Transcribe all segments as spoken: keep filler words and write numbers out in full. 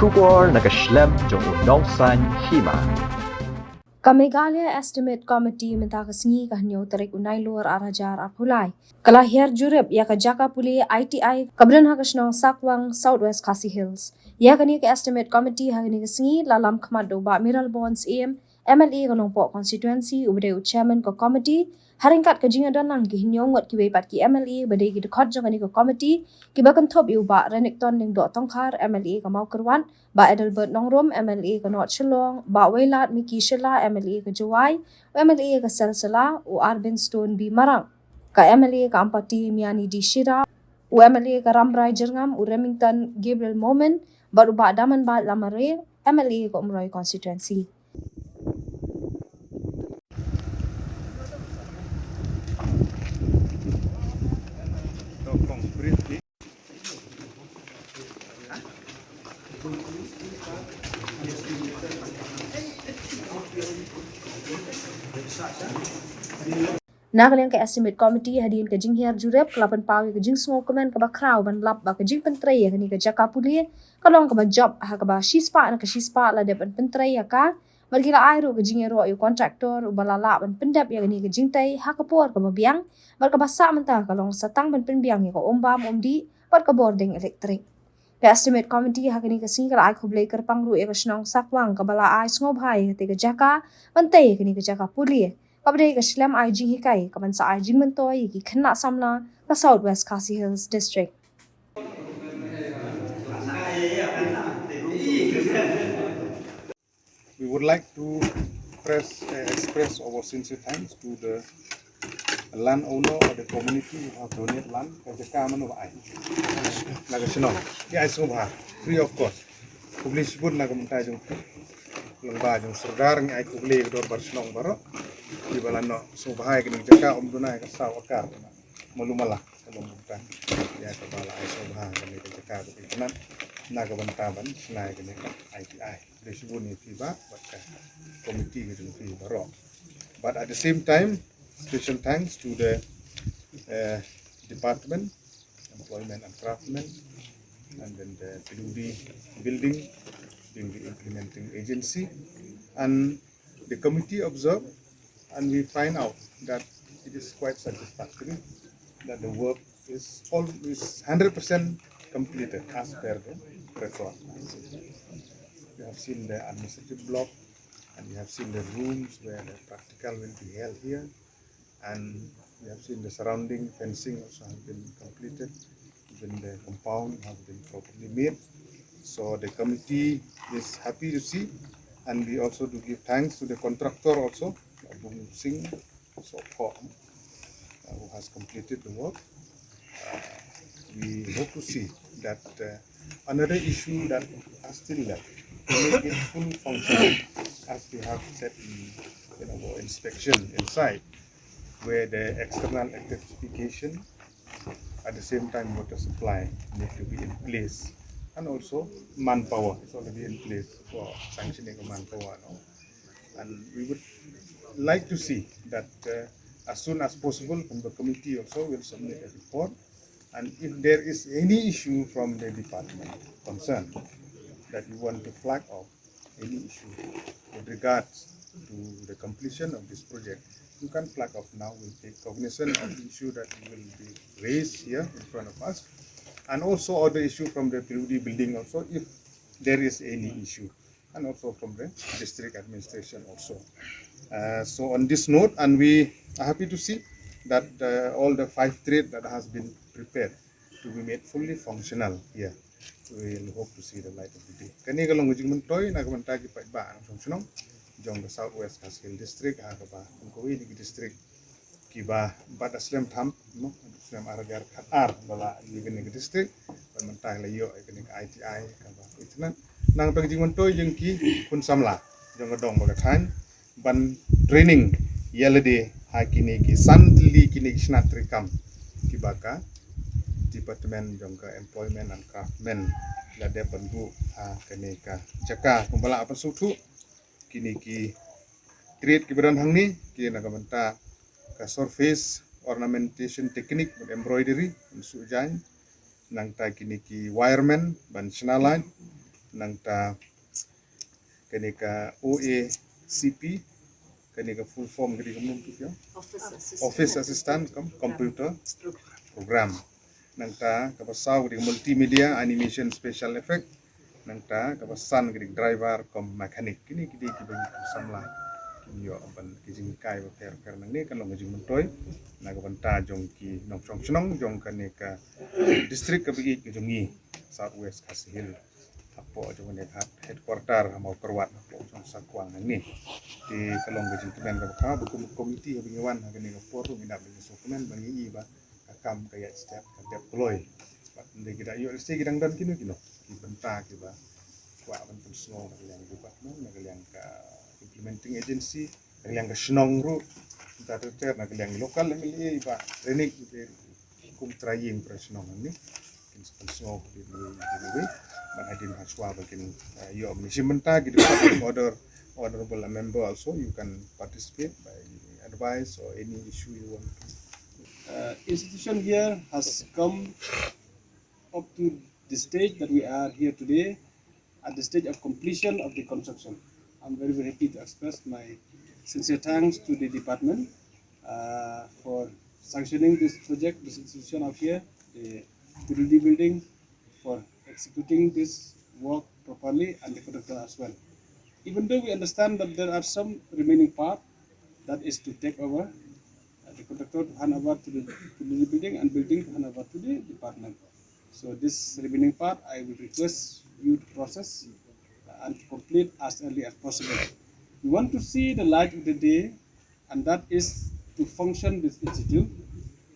Khubor na ka shlem jong u nongsan hima. Ka Meghalaya Estimate Committee mynta ka sngi ka hynñiew tarik u Nailur ar hajar arphew lai ka la hiar jurip ïa ka jaka pule I T I kaba don ha ka shnong Sakwang, South West Khasi Hills. Ïa kane ka Estimate Committee ha kane ka sngi la lam khmat da u Bah Mayralborn Syiem, M L A ka Nongpoh Constituency, uba dei u Chairman ka Committee, ha ryngkat ka jingïadon lang ki hynñiew ngut kiwei pat ki M L A ba dei ki dkhot jong kane ka Committee, kiba kynthup ïa u Bah Renikton Lyngdoh Tongkhar, M L A ka Mawkyrwat, Bah Adelbert Nongrum, M L A ka North Shillong, Bah Wailadmiki Shylla, M L A ka Jowai, u M L A ka Selsela, u Arvinstone B Marak, ka M L A ka Ampati Miani D Shira, u M L A ka Rambrai Jyrngam, u Remington Gabriel Momin, bad u Bah Damanbait Lamare, M L A ka Umroi Constituency. Na ka liang ka Estimate Committee, hadien ka jinghiar jurip, ka la pynpaw ïa ka jingsngewkmen kaba khraw ban lap ba ka jingpyntrei ïa kane ka jaka pule ka long kaba jop, ha kaba shispah na ka shispah la dep ban pyntrei ïa ka. Bad ki la ai ruh ka jingïaroh ïa u contractor uba la lah ban pyndep ïa kane ka jingtei ha ka por kaba biang, bad kaba sah mynta ka long sa tang ban pynbiang ïa ka umbam umdih bad ka bording elektrik. Ka Estimate Committee ha kane ka sngi ka la ai khublei kyrpang ruh ïa ka shnong Sakwang kaba la ai sngewbha ïa kata ka jaka ban tei ïa kane ka jaka pule, kaba dei ka shlem ai jinghikai kaban sa ai jingmyntoi ïa ki khynnah samla ka South West Khasi Hills District. We would like to press, uh, express our sincere thanks to the landowner or the community who have donated land. Ka jaka mano ba ai? Na ka shnong. Ki ai sngewbha, free of cost. Khublei shibun na ka bynta jong phi. Lyngba jong Sordar ngi ai khublei ka dorbar shnong baroh. Kiba la noh sngewbha ïa kane ka jaka, ym duna ïa ka saw akar. Malu mala. Ka long kumta ïa kaba la ai sngewbha kane ka jaka ba itynnad na ka bynta ban shna ïa kane ka I T I. Khublei shibun ïa phi bah bad ka komiti ka jong phi baroh. But at the same time, special thanks to the, uh, department, employment and craftsmen, and then the P W D building being the implementing agency, and the committee observed and we find out that it is quite satisfactory that the work is almost hundred percent completed as per the record. You have seen the administrative block and you have seen the rooms where the practical will be held here, and you have seen the surrounding fencing also have been completed. Even the compound have been properly made. So the committee is happy to see, and we also do give thanks to the contractor also, Abung Singh, so, uh, who has completed the work. Uh, we hope to see that, uh, another issue that are still left to make it full functional, as we have said in, in our inspection inside, where the external electrification at the same time water supply need to be in place, and also manpower is already in place for sanctioning of manpower now. And we would like to see that, uh, as soon as possible from the committee also will submit a report, and if there is any issue from the department concerned that you want to flag off, any issue with regards to the completion of this project, you can flag off now. We'll take cognizance of the issue that will be raised here in front of us, and also other issue from the P W D building also, if there is any issue, and also from the district administration also. Uh, so on this note, and we are happy to see that, uh, all the five trade that has been prepared to be made fully functional here. We'll hope to see the light of the day. Kane ka long ka jingmyntoi na ka bynta ki paidbah nongshong shnong jong ka South West Khasi Hills District, ha kaba kum kawei na ki district kiba bad da slem tham, no, slem ar hajar khatar ba la ïoh kane ka district, bad mynta la ïoh kane ka I T I kaba itynnad. Na ka bynta ka jingmyntoi jong ki khun samla jong ka dong bad ka thaiñ, ban training ïa lade ha kine ki san tylli kine ki shnat treikam kiba ka Department jong ka Employment and Craftsmen la dep ban buh ha kane ka jaka. Kumba la pynsngewthuh, kine ki trade kiba don hangne ki na ka bynta ka surface ornamentation technique bad embroidery, ban suh jaiñ, nangta kine ki wiremen ban shna light, Nangta kane ka O A C P, kane ka full form ka dei kumno tu phi ong? Office Assistant. Office Assistant cum Computer Program. Nangta kaba saw ka dei Multimedia Animation Special Effect. Nangta kaba san ka dei Driver cum Mechanic. Kine ki dei kiba ngi samla ki ïoh ban ki jinghikai bapher bapher nangne, kan long ka jingmyntoi na ka bynta jong ki nongshong shnong jong kane ka district kaba ïeit ka jong ngi, South West Khasi Hills. Hapoh jong kane ka headquarter ha Mawkyrwat, hapoh jong Sakwang hangne. Te ka long ka jingkmen kaba kha ba kum ka komiti haba ngi wan ha kane ka por ruh ngi dap da ka jingkmen ba ngi i ba ka kam ka ïaid step, ka dep kloi. Bad ynda ki da ïoh lehse ki dang don kino kino ki bynta kiba kwah ban pynsngew na ka liang department, na ka liang ka implementing agency, na ka liang ka shnong ruh, bynta ter ter, na ka liang local M L A ba training ki kum trai ïing para shnong hangne. Kin pynsngew ki dei ki dei ban hadien hashwa ba kin, uh, ïoh mani shim bynta ki dei order. Honorable member also, you can participate by any advice or any issue you want to. Uh, institution here has come up to the stage that we are here today, at the stage of completion of the construction. I'm very, very happy to express my sincere thanks to the department, uh, for sanctioning this project, this institution out here, the P W D building, for executing this work properly, and the contractor as well. Even though we understand that there are some remaining part, that is to take over, uh, the contractor to hand over to the, to the building and building to hand over to the department. So this remaining part, I will request you to process, uh, and to complete as early as possible. We want to see the light of the day, and that is to function this institute.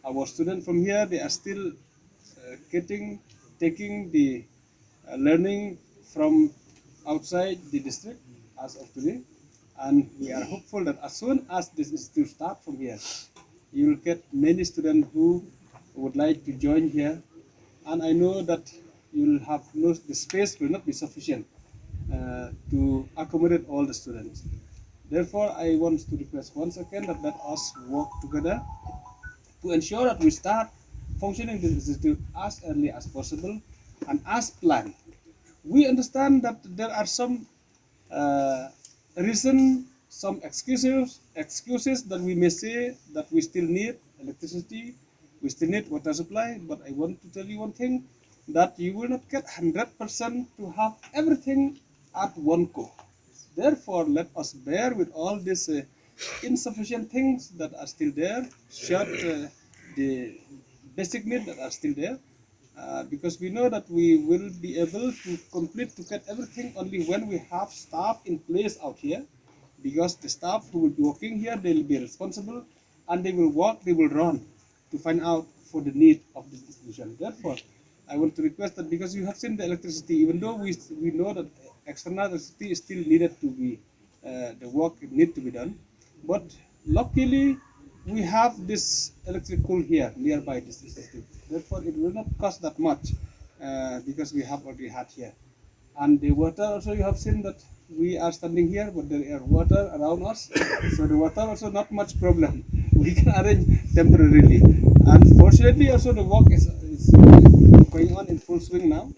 Our students from here, they are still, uh, getting, taking the, uh, learning from outside the district as of today. And we are hopeful that as soon as this institute start from here, you will get many students who would like to join here. And I know that you will have no, the space will not be sufficient, uh, to accommodate all the students. Therefore, I want to request once again that let us work together to ensure that we start functioning this institute as early as possible and as planned. We understand that there are some, uh, reason, some excuses, excuses that we may say that we still need electricity, we still need water supply, but I want to tell you one thing, that you will not get hundred percent to have everything at one go. Therefore, let us bear with all these, uh, insufficient things that are still there, short, uh, the basic needs that are still there, uh, because we know that we will be able to complete to get everything only when we have staff in place out here, because the staff who will be working here, they will be responsible and they will work, they will run to find out for the need of this institution. Therefore, I want to request that because you have seen the electricity, even though we, we know that external electricity is still needed to be, uh, the work need to be done, but luckily we have this electric pole here nearby this institute. Therefore, it will not cost that much, uh, because we have already had here. And the water also, you have seen that we are standing here, but there are water around us. So the water also not much problem. We can arrange temporarily. And fortunately also the work is, is going on in full swing now.